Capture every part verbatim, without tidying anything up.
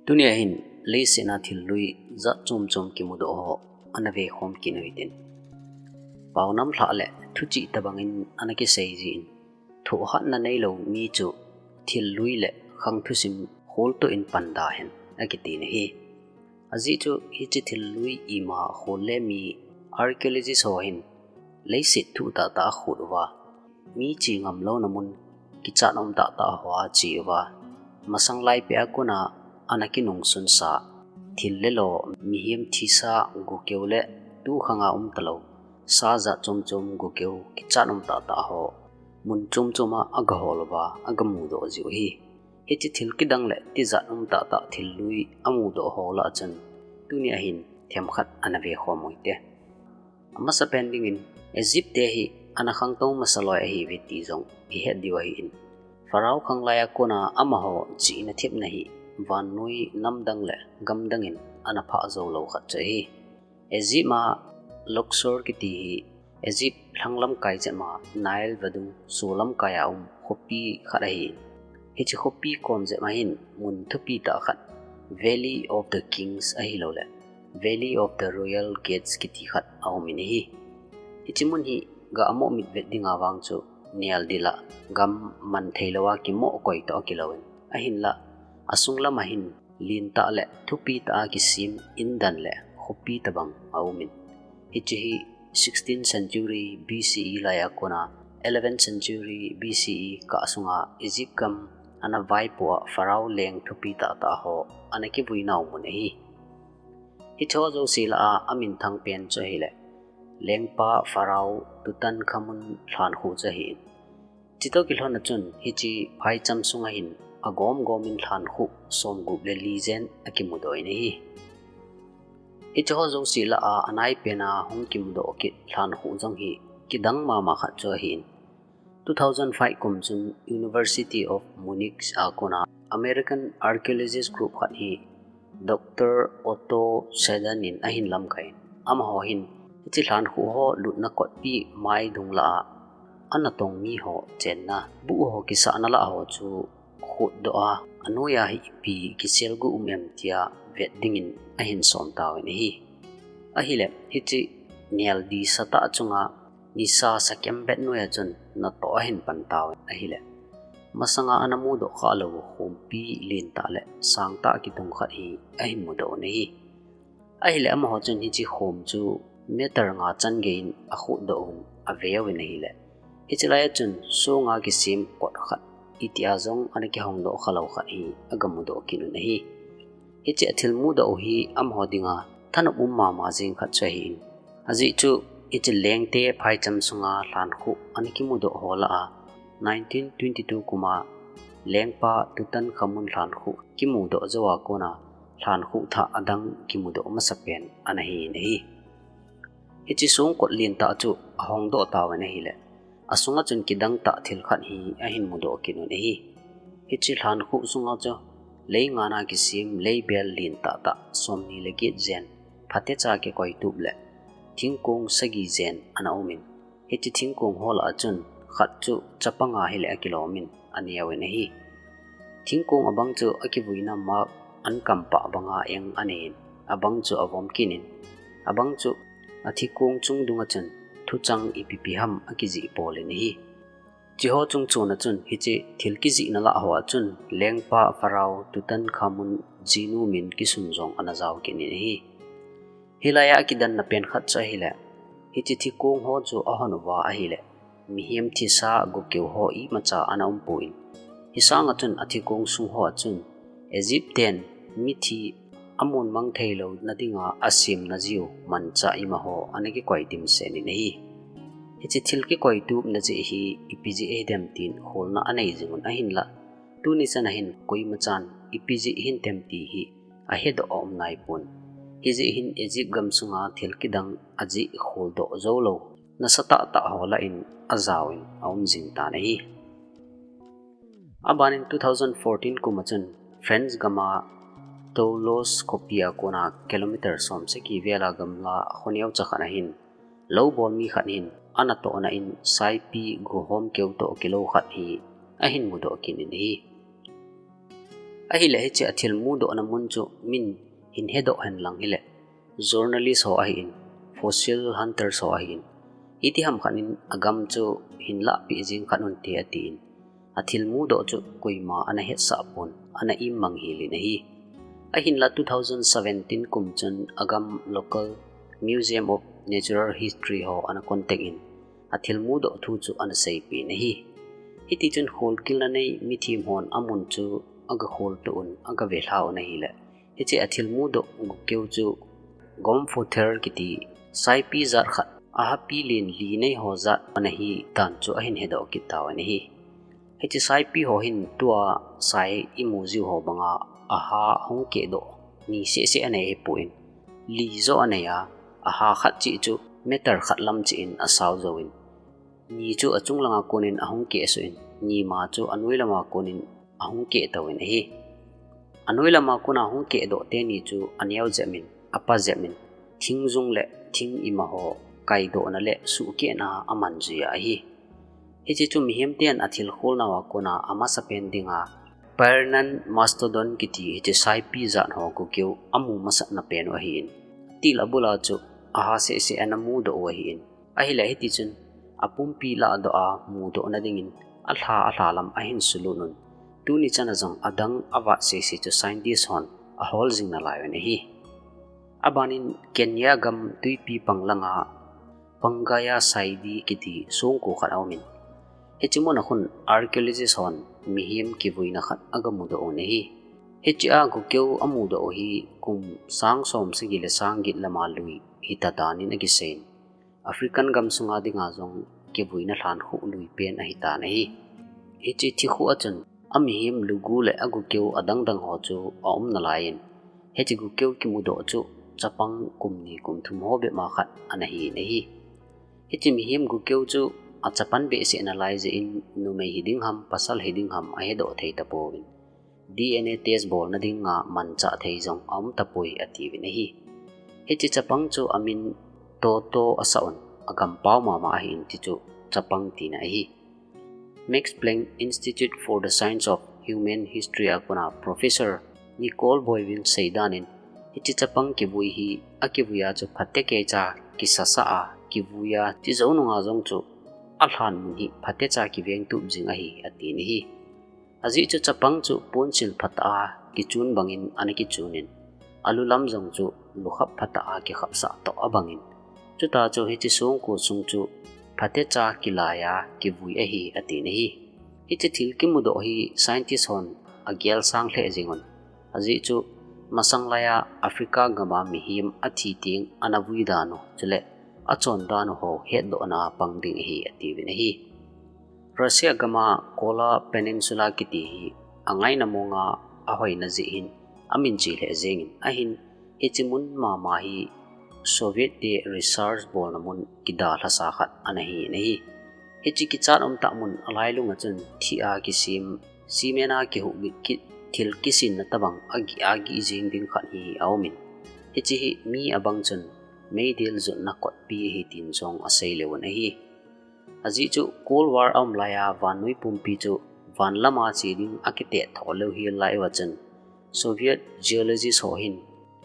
Tunia hin leiset a thil lui jat chom chom kimudoh ho ana vekhom kit u hitin. Paonam lhah le thuchih tabangin ana kisei jin, thohhatna neilou mi chu thil lui le khang thusim kholtoh in pan da hen akiti ahi. Ajeh chu hiche thil lui ima khol le mi archaeologist ho hin leiset thuh tahtah a khut uva, mi che ngam louna mun kichat um tahtah ho a che uva, masang laipeh a kona ana kinungsunsa thil le lo, mihem thisa gukeu le tu khanga um talou sa jat chom chom gukeu kichat um tahtah ho mun chom chom a agahol uva agamudoh jiu ahi. Hiche thil kidang le tijat um tahtah thil lui amudoh ho lah a chun tunia hin themkhat ana vekhom u hite. Amasapen dingin Egypt te hi ana khangtou masa loi ahiuve ti jong ihet diu ahin, Pharaoh khanglai a kona amaho chihna thepna hi vannoi namdang le gamdang in ana phah jou lou khat chu ahi. Egypt a Luxor kiti hi Egypt lhanglamkai jep a Nile vadung solamkai a um khopi khat ahin, hiche khopi kom jep a hin mun thupi tah khat, Valley of the Kings ahilou le Valley of the Royal Gates kiti khat aumin ahi. Hiche mun hi ga amoh mitvet dinga vang chu neldil a gam man theilou a kimoh koi toh akilouvin, ahinlah asunglam a hin lentah le thupi tah a kisem indan le khopi tabang aumin, hiche hi sixteenth century B C E lai a kona eleventh century B C E kah sunga Egypt gam ana vaipoh a Pharaoh leng thupi tahtah ho ana kivuinau mun ahi. Hicheho jouse lah a aminthang pen chu ahile lengpa Pharaoh Tutankhamun lhankhuh chu ahin, chutoh kilhon a chun hiche phaicham sunga hin agom gomin lhankhuh somgup le li jen akimudoh in ahi. Hicheho jouse lah a anaipen a hung kimudoh kit lhankhuh jong hi kidang mama khat chu ahin, two thousand five kum chun University of Munich a kona American archaeologist group khat hi Doctor Otto Schedeen in ahin lamkai in, amaho hin hiche lhankhuh ho lutna kotpi maidung lah a anatong mi ho chenna buh ho kisahna lah ho chu khutdoh a, anoiya hi ipi kiselguh um em tia vet dingin ahin som tauvin ahi. Ahile hiche neldisa tah chunga nisa sakem bet noiya chun natoh ahin pan tauvin ahile, masanga ana mudoh khalou khompi lentah le sangtah kitung khat hi ahin mudoh un ahi. Ahile amaho chun hiche khom chu meter nga chan geiyin akhutdoh un aveuvin ahile, hiche laiya chun songa kisem kot khat, itia jong ana kihongdoh khalou khat hi agamudoh kit un ahi. Hiche athil mudoh u hi amaho dinga thanop um mama jeng khat chu ahin, ajeh chu hiche lengte phaicham sunga lhankhuh ana kimudoh ho lah a nineteen twenty-two kuma lengpa Tutankhamun lhankhuh kimudoh jou a kona lhankhuh thah adang kimudoh masapen ana hin ahi. Hiche songkot lentah chu ahongdoh tauvin ahile, asunga chun kidangtah thil khat hi ahin mudoh kit un ahi. Hiche lhankhuh sunga chu leingan a kisem leibel lentah tah somni le get jen phatecha kikoitup le thingkong sagi jen ana umin, hiche thingkong ho lah a chun khat chu chapanga hile akilomin aneuvin ahi. Thingkong abang chu akivuina mark ankampah banga eng aneiyin, abang chu avom kit in, abang chu athingkong chung dunga chun thuchang ipipi ham akijih polin ahi. Hicheho chungchona chun hiche thil kijihna lah hoa chun lengpa Pharaoh Tutankhamun jinu min kisun jong ana jao kit in ahi. Hilaiya akidanna pen khat chu ahile, hiche thingkong ho chu ahon uva ahile, mihem thisa gukeu ho imacha ana umpon, hisanga chun athingkong sung hoa chun Egypt ten mithi amun mang theilouna dinga asemna jiu manchah imaho ana kikoi dimset in ahi. Hiche thil kikoitupna jeh hi ipi jeh hidem tin kholna anei jingun ahinlah, tuni chana hin koimachan ipi jeh hintem ti hi ahedoh aum naipon. Hijeh hin Egypt gam sunga thil kidang ajeh kholdoh joulou nasatah tah ho lah in ajaovin aum jing tan ahi. Abanin two thousand fourteen kuma chun France gama Toulouse khopi a kona kilometer somsagi vela gamla khoneocha khat a hin loubol mi khat hin anatohna in saipi guhom keu toh kilou khat hi ahin mudoh kit in ahi. Ahileh hiche a thil mudohna mun chu min hin hedoh hen lang hileh, journalist ho ahin, fossil hunters ho ahin, iti ham khat in a gam chu hin lahpeh jing khat un te atin, a thil mudoh chu koima ana hetsah pon, ana immang hel in ahi. Ahinla two thousand seventeen kum chun a gam local Museum of Natural History ho ana contact in, a thil mudoh thu chu ana seipeh in ahi. Hiti chun kholkilna nei mithem hon a mun chu aga kholtoh un, aga velha un ahileh, hiche a thil mudoh gukeu chu Gomphother kiti saipi jat khat, a hapi len li nei ho jat ana hi dan chu ahin hedoh kit tauvin ahi. Hiche saipi ho hin tua sai imu jiu ho banga a ha hung kehdoh ni sehseh anei ahipon, li jo anei a, a ha khat cheh chu meter khat lam cheh in asao jouvin, ni chu achung langa konin ahung kehsuh in, ni ma chu anoi lama konin ahung keh touvin ahi. Anoi lama kona hung kehdoh teni chu aneo jep in, apa jep in, thingjung le thing ima ho kaidohna le suhkehna aman jui a ahi. Hiche chu mihem ten a thil kholnauva kona amasapen dinga Pyrenean mastodon kiti hiche saipi jat ho gukeu amu masatna pen u ahin, atil abula chu a ha sehseh ana mudoh u ahin, ahileh hiti chun a pumpi lahdoh a mudohna dingin a lha a lha lam ahin sulut un, tuni chana jong adang avat sehseh chu scientist hon ahol jing nalaiyun ahi. Abanin Kenya gam tuipi pang langa Pangaya Saidi kiti songko khat aumin, hiche muna khun archaeologist hon mihem kivuina khat aga mudoh un ahi. Hiche a gukeu amudoh u hi kum sang som sagi le sang get lama lui hita danin akiseiyin, African gam sunga dinga jong kivuina lhan khu lui pen ahitan ahi. Hiche thi khu a chun a mihem lugu le a gukeu adang dang ho chu aum nalaiyin, hiche gukeu kimudoh chu chapang kum ni kum thum ho bep ma khat ana hin ahi. Hiche mihem gukeu chu a chapang behseh nalai jeh in numei hiding ham, pasal hiding ham ahedoh thei tapouvin, D N A test bolna dinga manchah thei jong aum tapoi atiuvin ahi. Hiche chapang chu amin Toto asah un, agampau mama ahin, ti chu chapang tina ahi. Max Planck Institute for the Science of Human History a kona Professor Nicole Boivin seidan in, hiche chapang kivui hi akivuiya chu phatecha kisasa a kivuiya, chujou nunga jong chu alhan mun hi phatecha kivengtup jing ahi, atin ahi. Ajeh chu chapang chu ponsil phatah a kichun bangin ana kichun in, alu lam jong chu lukhap phatah a kikhapsah toh abangin, chuta chu hiche songko sung chu phatecha kilaiya kivui ahi, atin ahi. Hiche thil kimudoh hi scientist hon agel sang lheh jeng un, ajeh chu masang laiya Africa gama mihem athi teng ana vui dan u, chule achon dan u ho hetdohna a pang ding ahi, atiuvin ahi. Russia gama Kola Peninsula kiti hi angaina monga ahoina jeh hin amin che lheh jengin ahin, hiche mun mama hi Soviet te research bolna mun kidalhasa khat ana hin ahi. Hiche kichat umtah mun alailunga chun thih a kisem, cement a kihuhbit kit, thil kisinna tobang agih agih jeng ding khat hi aumin, hiche hi mi abang chun meidil jotna kotpi ahi tin jong asei leuvin ahi. Ajeh chu Cold War aum laiya vannoi pumpi chu van lama che ding akitet tho lou hel lai uva chun, Soviet geologist ho hin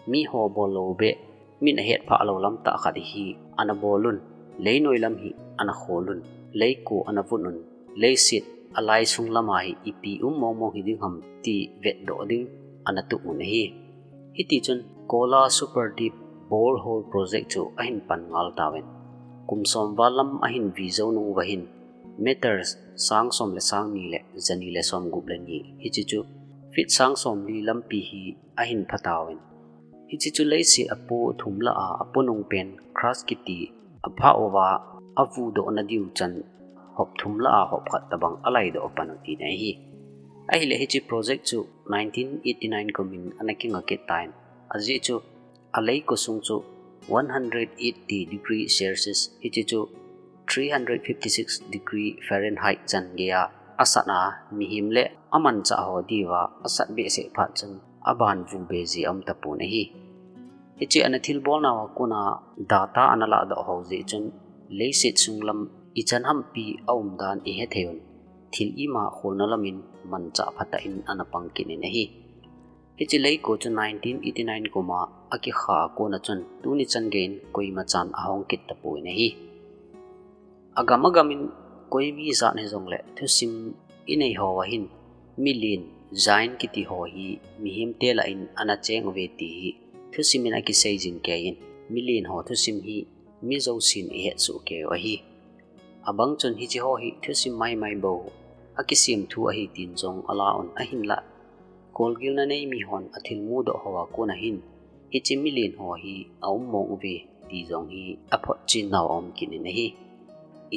miho bollou beh, min ahet phah lou lam tah khat hi ana bol un, leinoi lam hi ana khol un, leiko ana vut un, leiset alai sung lama hi ipi um mongmong hiding ham ti vetdoh ding ana tup un ahi. Hitichun Kola Super Deep Borehole Project chu ahin pan ngal tauvin, kum som val lam ahin vi jou nung uva hin, meters sang som le sang ni le jani le somgup le ni, hiche chu feet sang somli lampi hi ahin pha tauvin, hiche chu leiset apo thum lah a apo nung pen crust kiti aphah uva avudohna diu chan hop thum lah a hop khat tobang alaidoh pan u tina ahi. Ahile hiche project chu nineteen eighty-nine kumin ana kinga kit tan, ajeh chu aleiko sung chu one hundred eighty degree Celsius, hiche chu three hundred fifty-six degree Fahrenheit chan geiya asat a, mihem le amanchah ho diuva asat behseh phat chun aban vu be ji aum tapon ahi. Hiche ana thilbolnauva kona data ana lahdoh ho jeh chun leiset sung lam ichan hampi aum dan ihethei un, thil ima kholna lamin manchah phatah in ana pang kit in ahi. Hiche leiko chu nineteen eighty-nine kuma akikha a kona chun tuni chan geiyin koima chan ahong kit tapon ahi. Agam agam in koi mi jat hijongle thusim inei ho ahin, milen, giant kiti ho hi mihem te lah in ana cheng uve ti hi thusim in akisei jing kei in, milen ho thusim hi mi jousen ihet soh kei u ahi. Abang chun hiche ho hi thusim maimai bou akisem thu ahi tin jong ala un, ahinlah kolgilna nei mi hon athil mudoh ho a kona hin hiche milen ho hi aum mong uve ti jong hi aphotchen nau aum kit in ahi.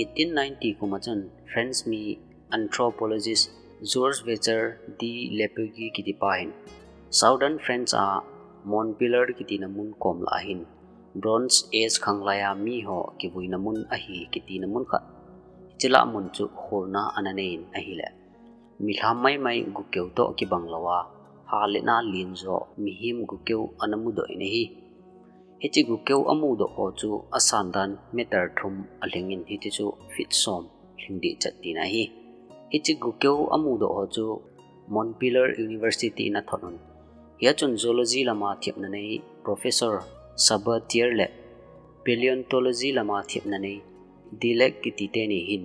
Eighteen ninety kuma chun French mi anthropologist Georges Vincent de Leperrier kiti pa hin Southern France a Montpellier kiti na mun kom lah a hin Bronze Age khanglai a mi ho kivuina mun ahi kiti na mun khat, hiche lah mun chu kholna ana nei in ahile, milham maimai gukeu toh kibang lou a, ha le na len jo mihem gukeu ana mudoh in ahi. Hiche gukeu amudoh ho chu asan dan meter thum alhing in, hiche chu feet som lhing deh chet tina ahi. Hiche gukeu amudoh ho chu Montpellier University in athot un. Hia chun zoology lama thepna nei Professor Sabatier le paleontology lama thepna nei Dulac kiti teni hin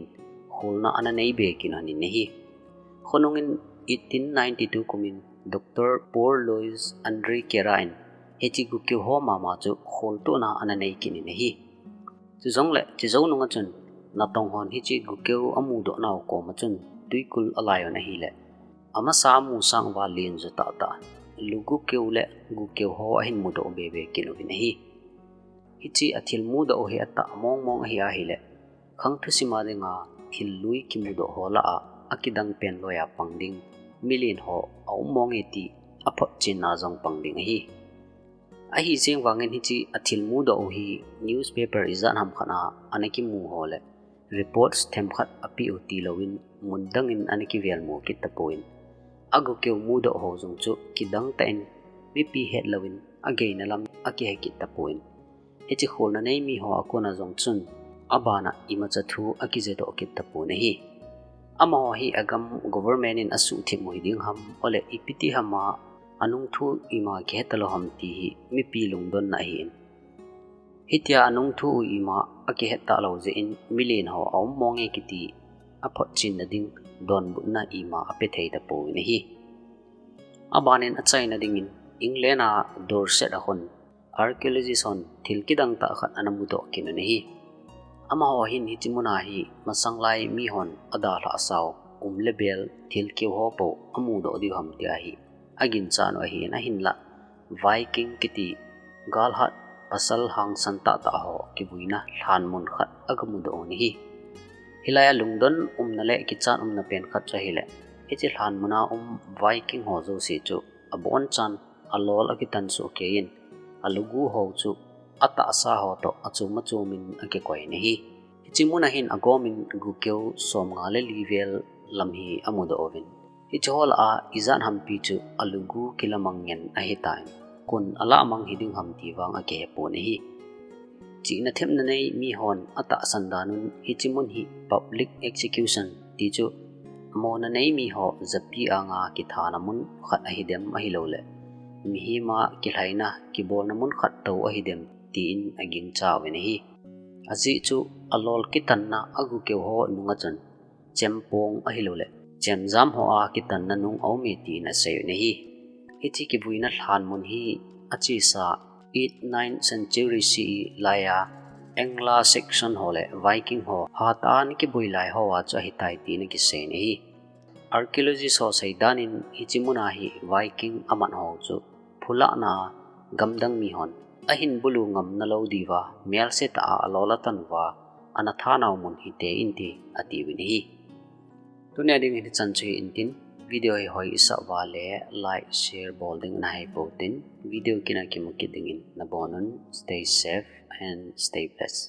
kholna ana nei be kit un ahi. Khonung in eighteen ninety-two kumin Doctor Paul Louis André Queyras in hiche gukeu ho mama chu kholtohna ana nei kit in ahi. Chujongle, chujou nunga chun, natong hon hiche gukeu amudoh nau koma chun twikul alai un ahile, amasa amusang uva len jo tahtah lugukeu le gukeu ho ahin mudoh bebe kit uvin ahi. Hiche athil mudoh u hi atah mong mong ahi ahile, khang thusim a dinga thil lui kimudoh ho lah a akidang pen loi a pang ding milen ho aum mong e ti aphotchen na jong pang ding ahi. Ahi jeng vangin hiche athil mudoh u hi newspaper ijat ham khat a ana kimu ho le reports themkhat apeh u tilou in mun dang in ana kivel mu kit tapon, agukeu mudoh ho jong chu kidang tah in mipi het lou in ageina lam akihe kit tapon, hiche kholna nei mi ho a kona jong chun abana imacha thu akije doh kit tapon ahi. Amaho hi agam government in asuhthip u hiding ham, ole ipi ti ham a anung thu ima kihet talou ham ti hi mipi lungdonna ahin. Hitia anung thu u ima akihet talou jeh in milen ho aum mong e kiti aphotchen na ding donbutna ima ape thei tapon ahi. Abanin achaina dingin England a Dorset a khun archaeologist hon thil kidang tah khat ana mudoh kit un ahi. Amaho hin hiche muna hi masang lai mi hon adalhah sau um le bel thil keu ho pou amudoh diu ham tia hi aginchat u ahin, ahinlah Viking kiti galhat pasal hangsan tahtah ho kivuina lhanmun khat aga mudoh un ahi. Hilai a lungdon umna le kichat umna pen khat chu ahile, hiche lhanmun a um Viking ho jouse chu abonchan alol akitan soh kei in, alugu ho chu atahsa ho toh achom achom in akikoi in ahi. Hiche mun a hin agomin gukeu somnga le li vel lam hi amudoh uvin, hiche ho lah a ijat hampi chu alugu kilamang ngen ahitan, koin alamang hiding ham ti vang akihepon ahi. Chihna themna nei mi hon atahsan dan un hiche mun hi public execution ti chu mona nei mi ho japi anga kithana mun khat ahidem ahilouleh mihem a kilhaina kibolna mun khat tou ahidem tin agingcha uvin ahi. Ajeh chu alol kitanna agukeu ho nunga chun chempong ahilouleh chemjam ho a kitanna nung aume tin asei un ahi. Hiche kivuina lhanmun hi achesa eight nine century C E lai a Anglo-Saxon ho le Viking ho hatah a ana kiboi lai hoa chu ahitai tin akisei in ahi. Archaeologist ho seidan in hiche muna hi Viking amat ho chu phulahna a gamdang mi hon ahin bulu ngamna lou diuva melse tah a alol atan uva ana thanau mun hite inte atiuvin ahi. Tunia dingin hichan chu hi intin, video hi hoi isah uva le like, share bol ding nahei pou tin, video kit a kimu kit dingin nabonun, stay safe and stay blessed.